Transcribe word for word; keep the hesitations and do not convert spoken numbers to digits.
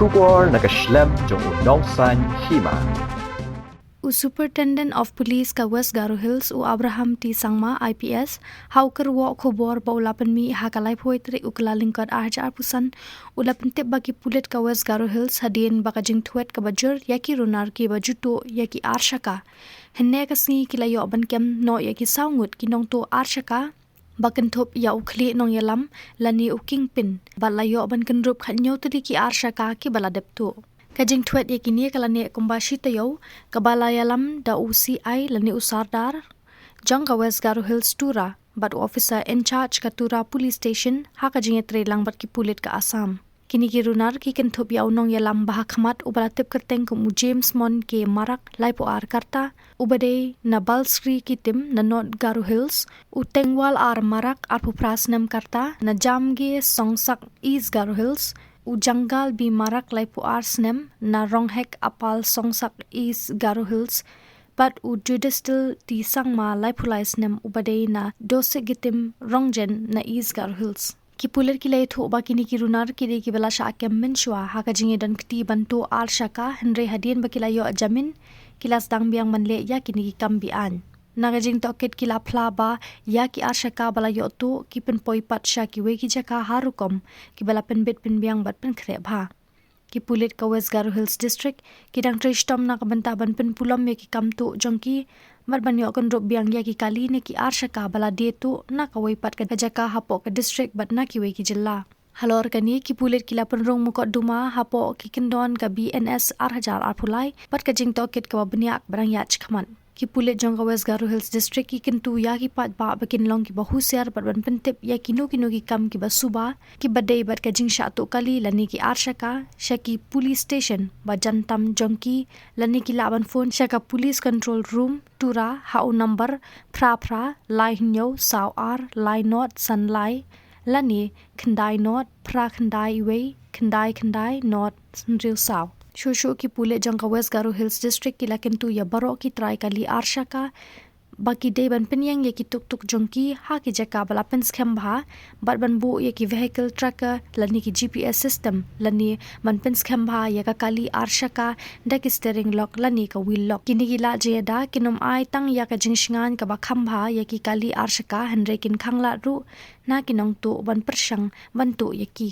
Khubor na ka shlem jong u nongsan hima. U Superintendent of Police ka West Garo Hills, u Abraham T Sangma, I P S, ha u kyrwoh khubor ba u la pynmih ha ka laiphew tarik u Kyllalyngkot ar hajar arphew san, u la pyntip ba ki pulit ka West Garo Hills hadien ba ka jingtwet kaba jur ïa ki runar kiba ju tuh ïa ki ar shaka, hynne ka sngi ki la ïoh ban kem noh ïa ki saw ngut ki nongtuh ar shaka ba kynthup ïa u khlieh nongïalam lane u kingpin, bad la ïoh ban kynrup khathynñiew tylli ki ar shaka kiba la dep tuh. Ka jingtwet ïa kine ka la neh kumba shi taïew, kaba la ïalam da u C I lane u Sardar jong ka West Garo Hills Tura bad u officer in charge ka Tura Police Station ha ka jingïatreilang bad ki pulit ka Assam. Kine ki runar ki kynthup ïa u nongïalam ba ha khmat uba la tip kyrteng kum u James Mon K Marak, laiphew ar kyrta, uba dei na Balsri Kitim na North Garo Hills, u Tengwal R Marak, arphew phra snem kyrta, na Jamge Songsak, East Garo Hills, u Jangal B Marak, laiphew ar snem, na Ronghek Apal Songsak, East Garo Hills, bad u Judistil T Sangma, laiphew lai snem, uba dei na Dosik Gitim Rongjen na East Garo Hills. Ki pulit ki la ïathuh ba kine ki runar ki dei kiba la shah kem mynshuwa ha ka jingïadon kti ban tuh ar shaka, hynrei hadien ba ki la ïoh jamin, ki la sdang biang ban leh ïa kine ki kam be-aiñ. Na ka jingtohkit ki la phla ba ïa ki ar shaka ba la ïoh tuh ki pynpoi pat sha kiwei ki jaka ha rukom kiba la pynbit pynbiang bad pynkhreh bha. Ki pulit ka West Garo Hills District ki dang trei shitom na ka bynta ban pynpulom ïa ki kam tuh jong ki, bad ban ïoh kynrup biang ïa ki kali ne ki ar shaka ba la die tuh na kawei pat ka jaka hapoh ka district bad na kiwei ki jylla. Halor kane, ki pulit ki la pynrung mukotduma hapoh ki kyndon ka B N S ar hajar arphew lai bad ka jingtohkit kaba bniah ba dang ïaid shakhmat. Ki pulit jong ka West Garo Hills District ki kyntu ïa ki paidbah ba kin long kiba husiar bad ban pyntip ïa kino kino ki kam kiba suba, kiba dei bad ka jingshah tuh kali lane ki ar shaka sha ki police station ba jan tam jong ki, lane ki lah ban phone sha ka Police Control Room Tura ha u number phra phra lai hynñiew saw ar lai nod san lai, lane khyndai nod phra khyndai wei khyndai khyndai nod hynriew saw. Shuh shuh ki pulit jong ka West Garo Hills District ki la kyntu ïa baroh ki trai kali ar shaka ba ki dei ban pynïeng ïa ki tuk tuk jong ki ha ki jaka ba la pynskhem bha, bad ban buh ïa ki vehicle tracker lane ki G P S system, lane ban pynskhem bha ïa ka kali ar shaka da ki steering lock lane ka wheel lock. Kine ki lad jingïada kin ym ai tang ïa ka jingshngaiñ kaba kham bha ïa ki kali ar shaka, hynrei kin khanglad ruh na ki nongtuh ban pyrshang ban tuh ïa ki.